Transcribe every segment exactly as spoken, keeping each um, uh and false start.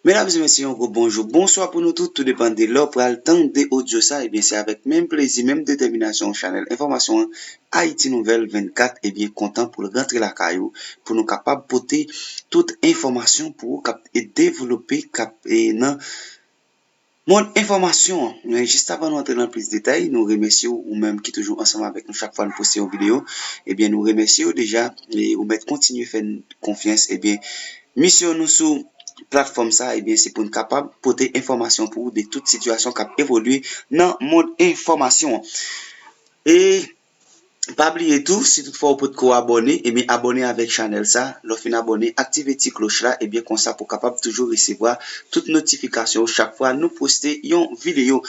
Medam e mesye, yon gwo bonjou, bonswa pou nou tout, tou depann de lè w pral tande odyo sa, ebyen se avèk menm plezi, menm detèminasyon chanèl enfòmasyon an, Ayiti Nouvèl vennkat, ebyen kontan pou l rantre lakay ou, pou nou kapab pote tout enfòmasyon pou ou k ap e devlope, k ap e nan mond enfòmasyon an. Men jis avan nou antre nan plis detay, nou remèsye w, ou menm ki toujou ansanm avèk nou chak fwa nou poste yon videyo. Ebyen, nou remèsye w deja, e ou mèt kontinye fè n konfyans. Ebyen, misyon nou sou platfòm sa, ebyen, se pou n kapab pote enfòmasyon pou ou de tout sitiyasyon k ap evolye nan mond enfòmasyon an. E pa bliye tou, si toutfwa ou potko abòne, ebyen abòne avèk chanèl sa. Lè w fin abòne, aktive ti kloch la, ebyen konsa pou w kapab toujou resevwa tout notifikasyon yo chak fwa nou poste yon videyo.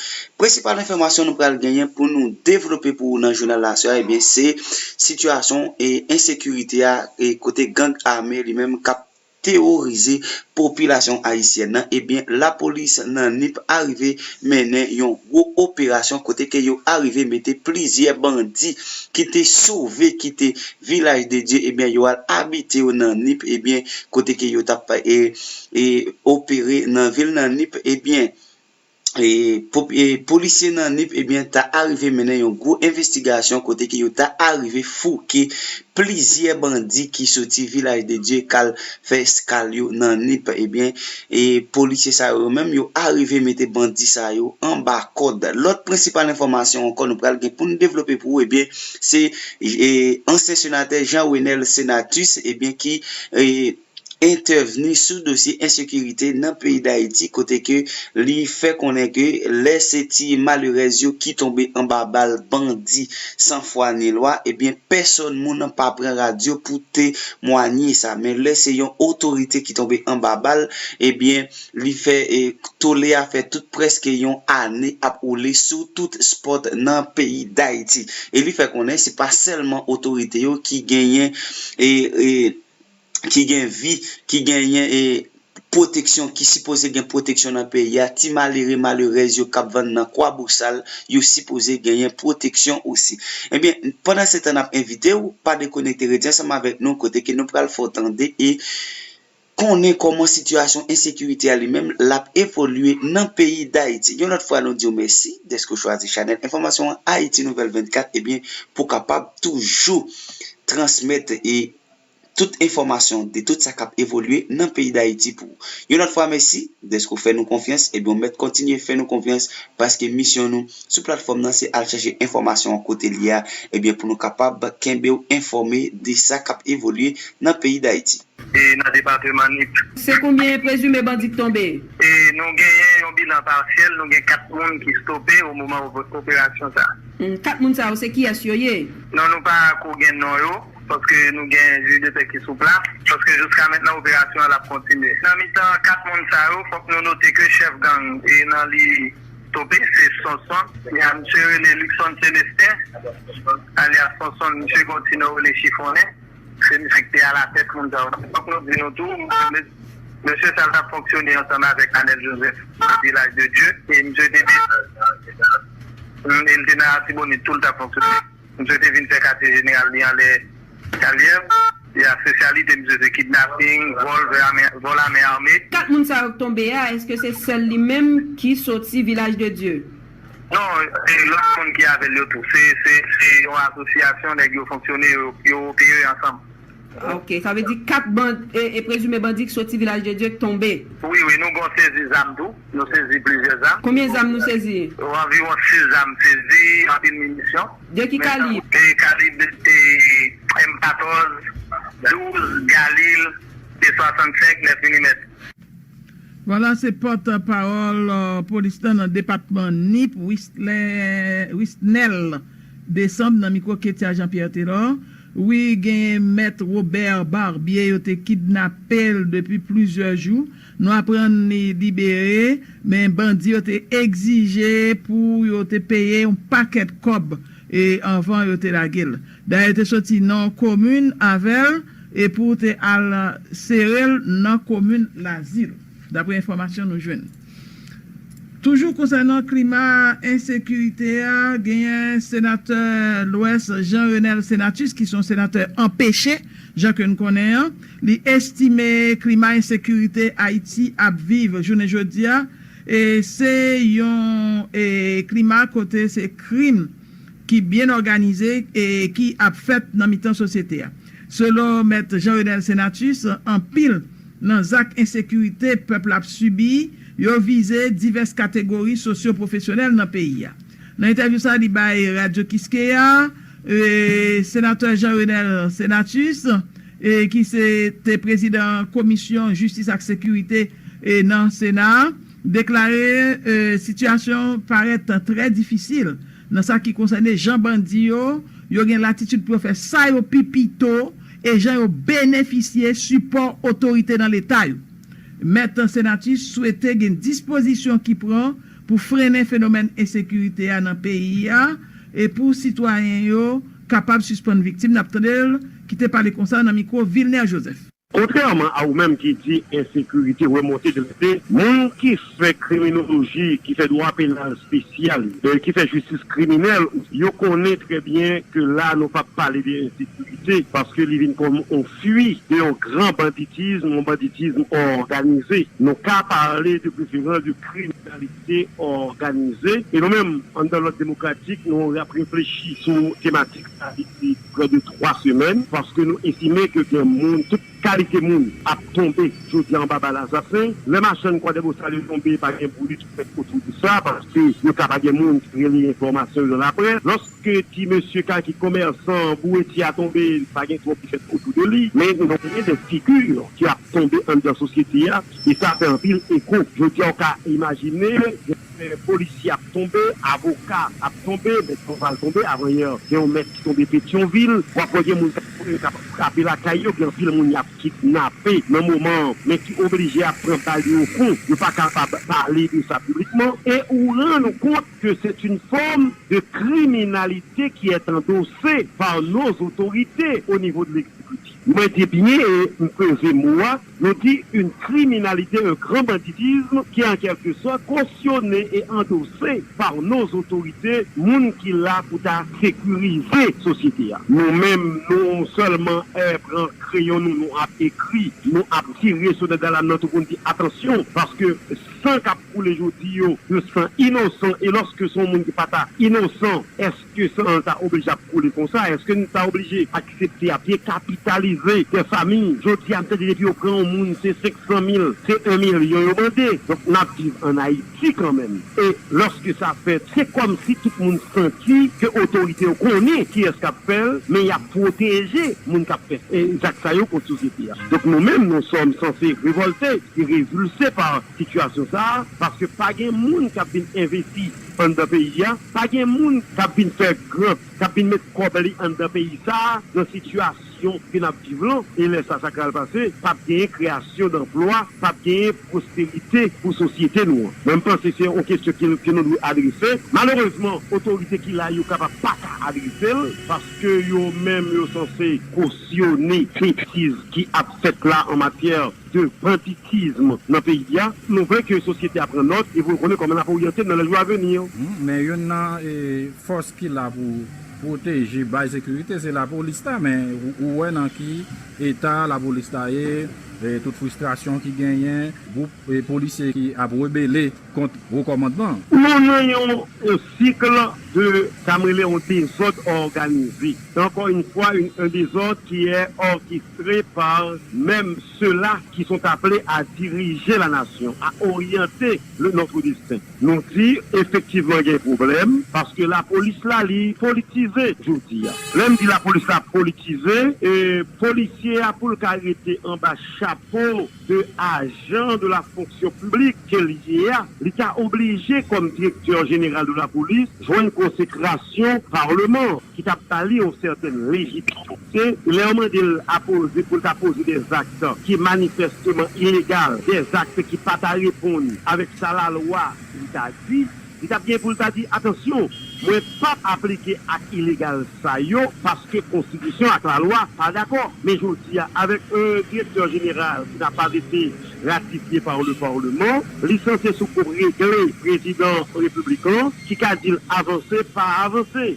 Prensipal enfòmasyon nou pral genyen pou nou devlope pou ou nan jounal la aswè a, ebyen se sitiyasyon e ensekirite a, e kote gang ame li menm k ap teworize popilasyon ayisyèn nan, ebyen, lapolis nan Nip arive mennen yon gwo operasyon kote ke yo arive mete plizyè bandi ki te sove kite Vilaj de Dye, ebyen, yo al abite yo nan Nip, ebyen, kote ke yo t ap e, e, opere nan vil nan Nip, ebyen, e, pop- e, polisye nan Nip, ebyen, ta arive mennen yon gwo envestigasyon kote ke yo ta arive fouke plizyè bandi ki soti Vilaj de Dye k al fè eskal yo nan Nip, ebyen, e polisye sa yo menm, yo arive mete bandi sa yo anba kòd. Lòt prensipal enfòmasyon ankò nou pral gen pou n devlope pou ou, ebyen, se e, ansyen senatè Jean Renel Senatus, ebyen, ki e, entèvni sou dosye ensekirite nan peyi Dayiti, kote ke li fè konnen ke lè se ti malerèz yo ki tonbe anba bal bandi san fwa ni lwa, ebyen, pèsòn moun pa pran radyo pou temwanye sa. Men lè se yon otorite ki tonbe anba bal, ebyen, li fè e, tole a fè tout prèske yon ane ap woule sou tout spòt nan peyi Dayiti. E li fè konnen se pa sèlman otorite yo ki genyen e, e, ki gen vi, ki genyen e pwoteksyon, ki sipoze gen pwoteksyon nan peyi a, ti malere, malerèz yo k ap vann nan Kwabosal, yo sipoze genyen pwoteksyon osi. Ebyen, pandan se tan n ap envite w, pa dekonekte, rete ansanm avèk nou, kote ke nou pral fè w tande e konnen kòman sitiyasyon ensekirite a li menm l ap evolye nan peyi Dayiti. Yon lòt fwa, nou di w mèsi dèske w chwazi chanèl enfòmasyon an Ayiti Nouvèl vennkat, ebyen, pou w kapab toujou transmèt e tout enfòmasyon de tout sa k ap evolye nan peyi Dayiti pou ou. Yon lòt fwa, mèsi dèske w fè nou konfyans. Ebyen, w mèt kontinye fè nou konfyans paske misyon nou sou platfòm nan se al chèche enfòmasyon an kote l ye a, ebyen, pou nou kapab kenbe w enfòme de sa k ap evolye nan peyi Dayiti. E nan depatman Nip. Se konbyen prezime bandi k tonbe? E nou genyen yon bilan pasyèl, nou gen kat moun ki stope o moman operasyon sa. Hmm, kat moun sa yo, se kiyès yo ye? Non, nou pa ko gen non yo. Paske nou gen jij de pè ki sou plas, paske jiska mentnan operasyon an l ap kontinye. Nan mitan kat moun sa yo, fòk nou note ke chèf gang e nan li tope, se Sonson. Y a misye rele Luckson Célestin, alyas Sonson, misye gen yon ti non rele Chifonnen. Se misye ki te alatèt moun sa yo. Fòk nou di nou tou, mesye sa l t ap fonksyone ansanm avèk Anèl Joseph, Vilaj de Dye, e misye te, e l te nan Latibonit tou, l t ap fonksyone. Misye te vin fè katye jeneral li anlè Kalyè. Ya, espesyalite misye se kidnaping, vòl, vòl a men, vòl a men ame. Kat moun sa yo k tonbe a, èske se sèl li menm ki soti Vilaj de Dye? Non, e lòt moun ki avè l yo tou. Se, se, se yon asosyasyon, nèg yo fonksyone, yo, yo opere ansanm. Ok, sa vle di kat band, e, e prezime bandi ki soti Vilaj de Dye k tonbe? Wi, wi, nou gon sezi zam tou. Nou sezi plizyè zam. Konbyen zam nou sezi? Anviwon sis zam sezi, anpil minisyon. De ki kalib? E kalib e M katòz, douz, Galil, e swasannsenk, nèf milimèt. Vwala, se pòt pawòl, euh, polis lan nan depatman Nip, Wisle-, Wisnel Desanm nan mikwo Ketia Jean Pierre Telor. Wi, gen mèt Robert Barbier, yo te kidnape l depi plizyè jou. Nou aprann li libere, men bandi yo te egzije pou yo te peye yon pakèt kòb, e, anvan yo te lage l. Dayè, yo te soti nan komin avè l, e pou te al sere l nan komin Lazil, dapre enfòmasyon nou jwenn. Toujou konsènan klima ensekirite a, genyen senatè Lwès Jean Renel Senatus, ki se yon senatè anpeche, jan ke n konnen an, li estime klima ensekirite Ayiti ap viv jounen jodi a, e se yon e, klima kote se krim ki byen òganize e ki ap fèt nan mitan sosyete a. Selon Mèt Jean Renel Senatus, anpil nan zak ensekirite pèp la ap sibi yo vize divès kategori sosyo-pwofesyonèl nan peyi a. Nan entèvyou sa a li bay Radyo Kiskeya, e, senatè Jean Renel Senatus, e, ki se te prezidan Komisyon Jistis ak Sekirite e, nan Sena a, deklare e, sitiyasyon parèt trè difisil nan sa ki konsène jan bandi yo, yo gen latitid pou yo fè sa yo pi pito e jan yo benefisye sipò otorite nan Leta yo. Mèt Senatus swete gen dispozisyon ki pran pou frennen fenomèn ensekirite a nan peyi a e pou sitwayen yo kapab sispann viktim. N ap tande l ki te pale konsa nan mikwo Vilner Joseph. Kontrèman a ou menm ki di ensekirite remonte de lete, moun ki fè kriminoloji, ki fè dwa penal espesyal, e ki fè jistis kriminèl, yo konnen trè byen ke la nou p ap pale de ensekirite, paske li vin kòm yon fwi de yon gran banditism, yon banditism òganize. Nou ka pale de preferans de kriminalite òganize. E nou menm, anndan lòd demokratik, nou ap reflechi sou tematik sa depi prè de twa semèn, paske nou estime ke gen moun, tout kalite moun ap tonbe jodi a anba bal asasen. Lè machann Kwadèbosa yo tonbe, pa gen bri ki fèt otou de sa, paske yo ka pa gen moun ki releye enfòmasyon yo nan laprès. Lòske ti mesye ka ki komèsan, bouretye a tonbe, pa gen twòp ki fèt otou de li. Men nou genyen de figi ki ap tonbe anndan sosyete a, e sa fè anpil eko. Jodi a, w ka imajine, gen polisye ap tonbe, avoka ap tonbe, mèt Koval tonbe, avanyè, gen yon mèt ki tonbe Petyonvil, w ap wè gen moun k ap, k ap frape lakay yo, gen anpil moun y ap kidnape nan moman an, men ki oblije ap pran bal yo o fon, yo pa kapab pale de sa piblikman, e ou rann ou kont que c'est une forme de criminalité qui est endossée par nos autorités au niveau de l'exécutif. Mwen di byen e m peze mo a, nou di une criminalité, un grand banditisme qui est en quelque sorte cautionné et endossé par nos autorités, moun ki la pou ta sekirize sosyete a. Nou menm, nou sèlman e, pran kreyon nou, nou ap ekri, nou ap tire sonèt dalam nan tou pou n di atansyon, paske san k ap koule jodi yo, yo san inosan, e lòske se yon moun ki pa ta inosan, èske san an ta oblije ap koule konsa? Èske n ta oblije aksepte ap dekapitalize dè fami? Jodi a, m tande depi yo pran yon moun, se senk san mil, se en milyon yo mande. Donk, n ap viv ann Ayiti kanmenm. E lòske sa fèt, se kòmsi tout moun santi ke otorite yo konnen kiyès k ap fè l, men y ap pwoteje moun k ap fè, e, zak sa yo kont sosyete a. Donk, nou menm, nou sòm sanse revòlte e revulse pa sitiyasyon sa a, paske pa gen moun k ap vin envesti anndan peyi a, pa gen moun k ap vin fè gran, k ap vin met kòb li anndan peyi sa a, nan sitiyasyon ke n ap viv lan, e lè sa, sa k pral pase, p ap genyen kreyasyon danplwa, p ap genyen pwosperite pou sosyete nou an. Mwen, m panse se yon kesyon ke, ke nou dwe adrese. Malerezman, otorite ki la yo kapab pa ka adrese l, paske yo menm, yo sanse kosyone betiz ki ap fèt la an matyè de banditism nan peyi a. Nou vle ke sosyete a pran nòt e pou yo konnen kòman n ap oryante nan lè jou a veni yo. Hmm, men youn nan e, fòs ki la pou pwoteje, bay sekirite, se lapolis la, men ou, ou wè nan ki eta lapolis la ye, e, tout fristrasyon ki genyen, gwoup e, polisye ki ap rebele kont wo kòmandman. Nou nan yon, yon sik de, sa m rele yon dezòd òganize. E ankò yon fwa, yon, yon dezòd ki è òkestré pa menm sila ki sont appelés à diriger la nation, à orienter le, notre destin. Nou di, efektivman, gen pwoblèm, paske lapolis la, li politize jodi a. Lè m di lapolis la politize, e, polisye a, pou l ka rete anba chapo de ajan de la fonction publique ke l ye a, li ta oblije, kòm direktè jeneral de la polis, jwenn konsekrasyon palman ki t ap ba li yon sètèn lejitimite. Lè yo mande l a poze, pou l ta poze dè zak ki manifèsteman ilegal, dè zak ki pa ta reponn avèk sa lalwa li ta di, li t ap gen pou l ta di, atansyon, Mwen p ap aplike ak ilegal sa yo paske konstitisyon ak lalwa pa dakò. Men jodi a, avèk yon direktè jeneral ki ta pa rete ratifye pa le Parlement, li sanse sou kou regle prezidan repiblikan ki ka di l avanse pa avanse.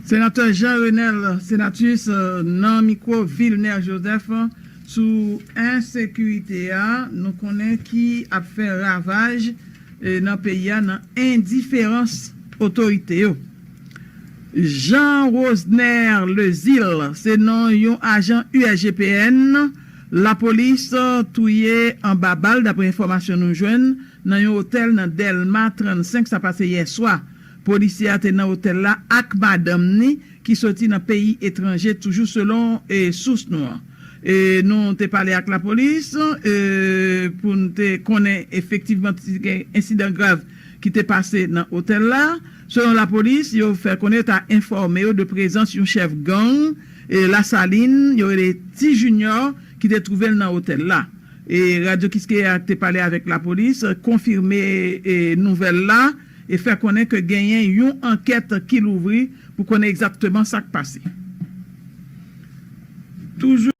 Senatè Jean Renel Senatus nan mikwo Vilner Joseph sou ensekirite a nou konnen ki ap fè ravaj nan peyi a nan endiferans otorite yo. Jean Rosner Lezil se non yon ajan U S G P N lapolis touye anba bal, dapre enfòmasyon nou jwenn, nan yon otèl nan Dèlma trannsenk, sa pase yè swa. Polisye a te nan otèl la ak madanm ni ki soti nan peyi etranje, toujou selon sous nou an. Nou te pale ak lapolis pou n te konnen efektivman si gen ensidan grav ki te pase nan otèl la. Selon lapolis, yo fè konnen yo ta enfòme yo de prezans yon chèf gang Lasalin, yo rele Ti Junior, ki te twouve l nan otèl la. Radyo Kiskeya te pale avèk lapolis, konfime nouvèl la e fè konnen ke genyen yon ankèt ki louvri pou konnen egzakteman sa k pase. Toujou